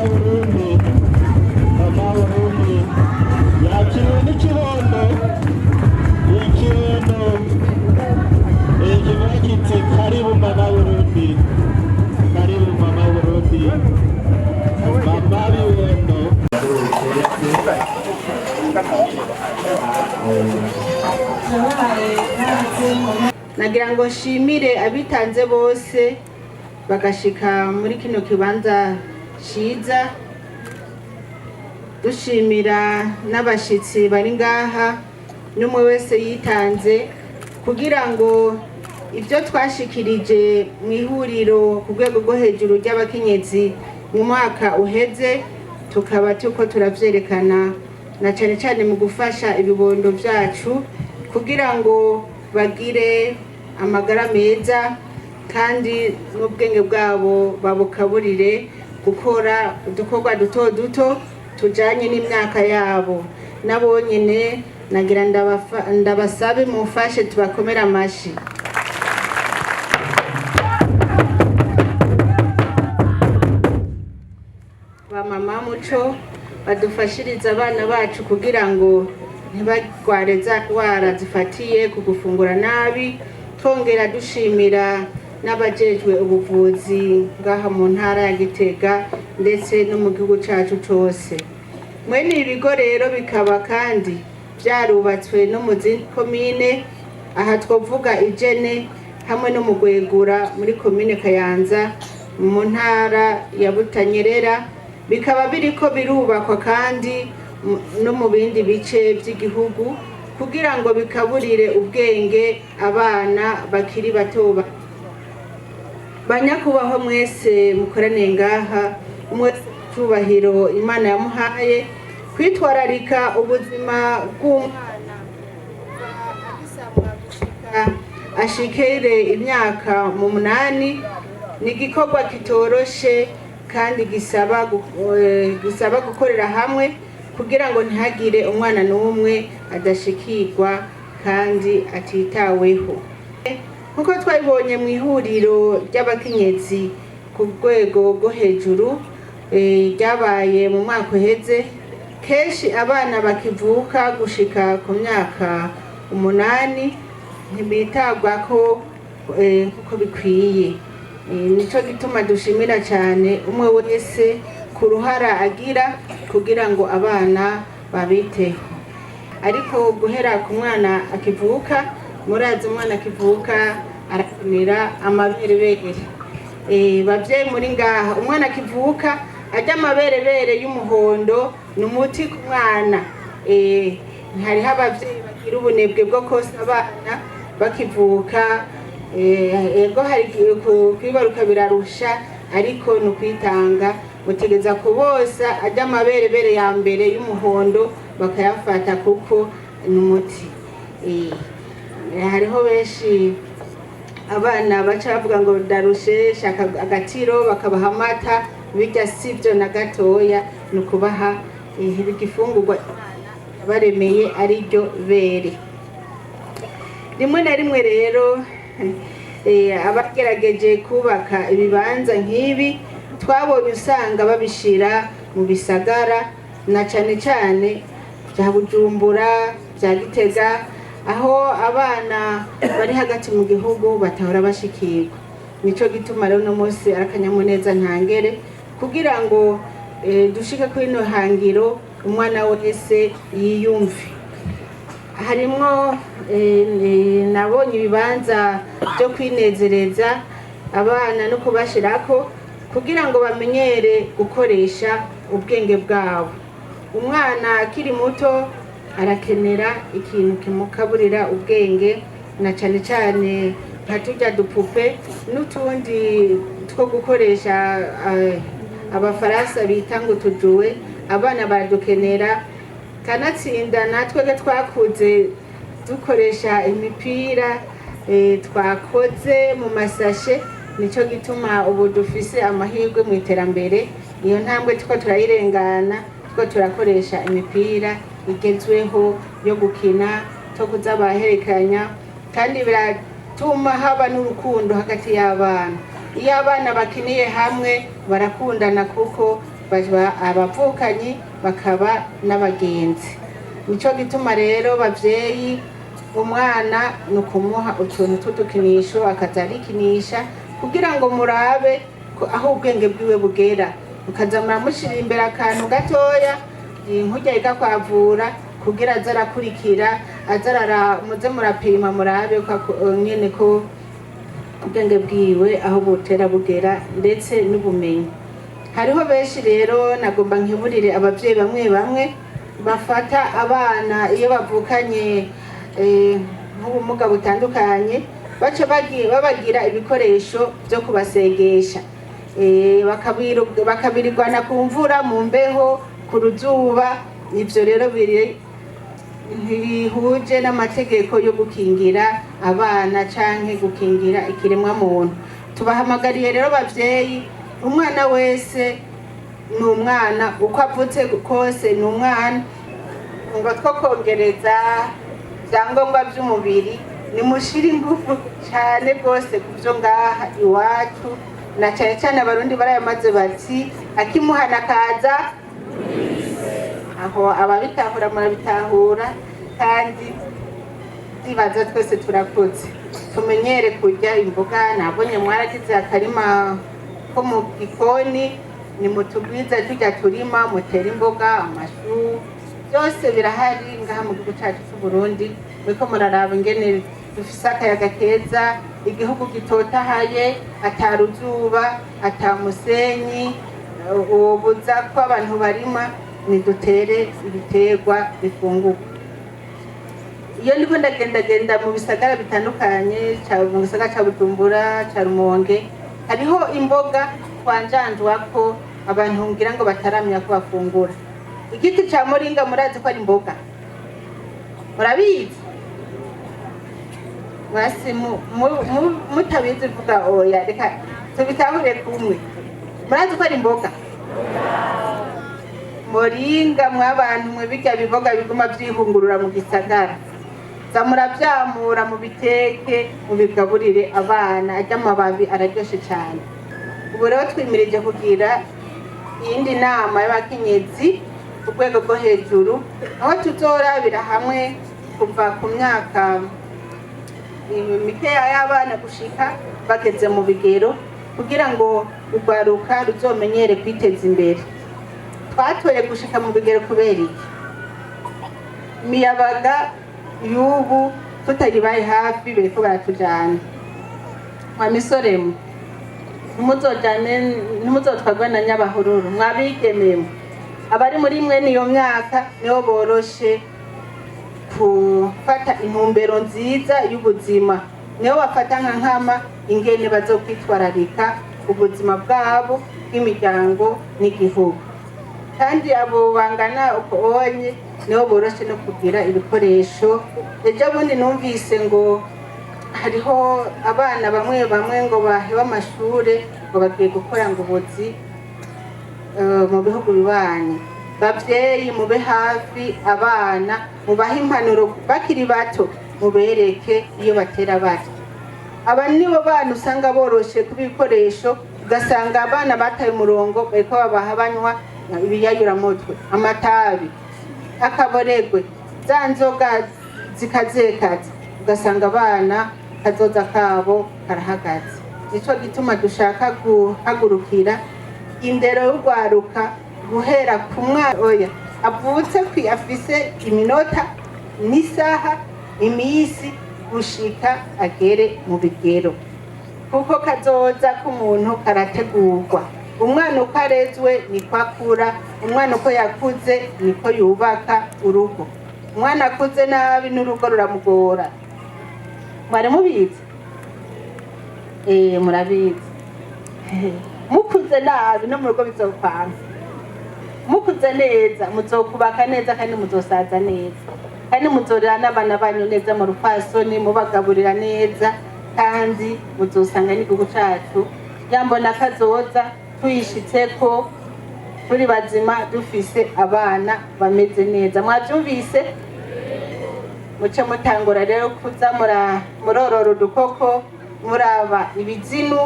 Burundi, mama Burundi yakiriwe n'ikibondo, ikibondo kivuga kiti: "Karibu mama Burundi, karibu mama Burundi, mama Bibondo." Nagira ngo nshimire abitanze bose bagashika muri kino kibanza ciza, dushimira n'abashitsi bari ngaha, n'umwe wese yitanze kugira ngo ibyo twashikirije mu ihuriro ku rwego rwo hejuru ry'abakenyezi mu mwaka uheze tukaba tuko turavyerekana, na cane cane mu gufasha ibibondo vyacu kugira ngo bagire amagara meza kandi n'ubwenge bwabo babukaburire gukora udukorwa duto duto tujanye n'imyaka yabo. Nabonyene nagira ndabasabe mufashe tubakomere amashi. Ba mama muco badufashiriza abana bacu kugira ngo ntibagware za ndwara zifatiye ku gufungura nabi. Twongera dushimira n'abajejwe ubuvuzi ngaha mu ntara ya Gitega ndetse no mu gihugu cacu cose. Mwene ibi bigo rero bikaba kandi vyarubatswe no mu zindi komine, aha twovuga Ijene hamwe no mu Gwegura muri komine Kayanza mu ntara ya Butanyerera, bikaba biriko birubakwa kandi no mu bindi bice vy'igihugu kugira ngo bikaburire ubwenge abana bakiri bato. Banyakubahwa mwese mukoraniye ngaha, mwese cyubahiro Imana yamuhaye, kwitwararika ubuzima bw'umwana agisabwa gushika ashikire imyaka mu 8 ni igikorwa kitoroshe kandi gisaba gukorera hamwe kugira ngo ntihagire umwana n'umwe adashikirwa kandi atitaweho. Nkuko twabibonye mu ihuriro ry'abakenyezi ku rwego rwo hejuru ryabaye mu mwaka uheze, kenshi abana bakivuka gushika ku myaka 8 ntibitabwako nkuko bikwiye. Nico gituma dushimira cyane umwe wese ku ruhara agira kugira ngo abana babiteho. Ariko guhera ku mwana akivuka, murazi umwana akivuka arakenera amaberebere. Bavyeyi muri ngaha, umwana akivuka arya amaberebere y'umuhondo ni umuti ku mwana. Hariho abavyeyi bagira ubunebwe bwo konsa abana bakivuka. Ego, hari kwibaruka birarusha, ariko ni ukwitanga, mutegeza kubosa arya amaberebere ya mbere y'umuhondo bakayafata kuko ni umuti. Hariho benshi abana baca bavuga ngo ndarushe, shaka agatiro, bakabaha amata. Bijya sivyo na gatoya, ni ukubaha igifungurwa baremeye ariryo bere. Rimwe na rimwe rero abagerageje kubaka ibibanza nk'ibi twabonye usanga babishira mu bisagara, na cane cane bya Bujumbura, bya Gitega, aho abana bari hagati mu gihugu batahora bashikirwa. Nico gituma rero uno munsi ari akanyamuneza ntangere kugira ngo dushike kuri ino hangiro, umwana wese yiyumve. Harimwo nabonye ibibanza byo kwinezereza abana no kubashirako kugira ngo bamenyere gukoresha ubwenge bwabo. Umwana akiri muto arakenera ikintu kimukaburira ubwenge, na cane cane nka turya dupupe n'utundi two gukoresha, abafaransa bita ngo utujuwe. Abana baradukenera, kanatsinda natwebwe twakuze dukoresha imipira twakoze mu masashe. Nico gituma ubu dufise amahirwe mu iterambere, iyo ntambwe tuko turayirengana, tuko turakoresha imipira igezweho yo gukina two kuza baherekanya, kandi biratuma haba n'urukundo hagati y'abana. Iyo abana bakiniye hamwe barakundana kuko Baba abavukanyi, bakaba n'abagenzi. Nico gituma rero, bavyeyi, umwana ni ukumuha utuntu tw'udukinisho akaza arikinisha kugira ngo murabe ko aho ubwenge bwiwe bugera. Mukaza muramushira imbere akantu gatoya, inkurya yiga kwavura, kugira aze arakurikira, aze arara, muze murapima murabe ko nyene ko ubwenge bwiwe aho butera bugera, ndetse n'ubumenyi. Hariho benshi rero, nagomba nkeburire abavyeyi bamwe bamwe bafata abana iyo bavukanye nk'ubumuga butandukanye, baca babagira ibikoresho byo kubasengesha. Bakabirirwana ku mvura, mu mbeho, ku ruzuba. Ivyo rero biri ntibihuje n'amategeko yo gukingira abana canke gukingira ikiremwa muntu. Tubahamagariye rero, bavyeyi, umwana wese ni umwana, uko avutse kose ni umwana. Ngo two kongereza ibyangombwa by'umubiri, nimushire ingufu cyane rwose ku byo ngaha iwacu, na cyane cyane Abarundi barayamaze bati: "Akimuhana kaza." Aho ababitahura murabitahura, kandi ndibaza twese turakuze, tumenyere kurya imboga. Nabonye mwaragize akarima ko mu gikoni, nimutugwize tujya turima, mutere imboga, amashu, byose birahari ngaha mu gihugu cyacu cy'u Burundi. Muriko muraraba ingene dufise akayaga keza, igihugu gitotahaye, ata ruzuba, ata musenyi ubuza ko abantu barima. Nidutere ibiterwa bifungurwa. Iyo ndiko ndagendagenda mu bisagara bitandukanye, mu gisagara ca Bujumbura, ca Rumonge, hariho imboga twanjanjwa ko abantu ngira ngo bataramenya ko bafungura. Igiti ca moringa, murazi ko ari imboga? Murabizi? Basi mutabizi vuga oya, reka tubitahure kumwe. Murazi ko ari imboga moringa? Mwabantu mwe, birya biboga biguma vyihungurura mu gisagara, za muravyamura, mubiteke, mubigaburire abana. Arya amababi araryoshe cane. Ubu rero twimirije kugira iyindi nama y'abakenyezi ku rwego rwo hejuru, aho tuzorabira hamwe kuva ku myaka mikeya y'abana gushika bageze mu bigero, kugira ngo urwaruka ruzomenyere kwiteza imbere. Twatoye gushika mu bigero kubera iki? Imiyabaga y'ubu tutayibaye hafi, biriko baratujana. Mwa misore mwe, ntimuzojane, ntimuzotwarwe na nyabahururu. Mwabigememwe, abari muri mwe niyo myaka nibo boroshe gufata intumbero nziza y'ubuzima, nibo bafata nka nkama ingene bazokwitwararika ubuzima bwabo, bw'imiryango n'igihugu. Kandi abo bangana uko onye nibo boroshe no kugira ibikoresho. Ejo bundi numvise ngo hariho abana bamwe bamwe ngo baheba amashure, ngo bagiye gukora ngo ubuzi mu bihugu bibanyi. Bavyeyi, mube hafi abana, mubahe impanuro bakiri bato, mubereke iyo batera bato. Aba nibo bana usanga boroshe kuba ibikoresho, ugasanga abana bataye umurongo, bariko babaha banywa ibiyayuramutwe, amatabi, akaboregwe, za nzoga zikazekaza, ugasanga abana kazoza kabo karahagaze. Nico gituma dushaka guhagurukira indero y'urwaruka guhera ku mwana oya avutse kwi afise iminota n'isaha, iminsi, gushika agere mu bigero, kuko kazoza k'umuntu karategurwa. Umwana uko arezwe niko akura, umwana uko yakuze niko yubaka urugo. Umwana akuze nabi n'urugo ruramugora. Mwari mubizi? Murabizi. Mukuze nabi no mu rugo bizokwanga. Mukuze neza muzokubaka neza, kandi muzosaza neza, kandi muzorera n'abana banyu neza mu rupfasoni, mubagaburira neza, kandi muzosanga n'igihugu cacu yambona kazoza tuyishitseko turi bazima, dufise abana bameze neza. Mwavyumvise? Muce mutangura rero kuza murorora udukoko, muraba ibizinu.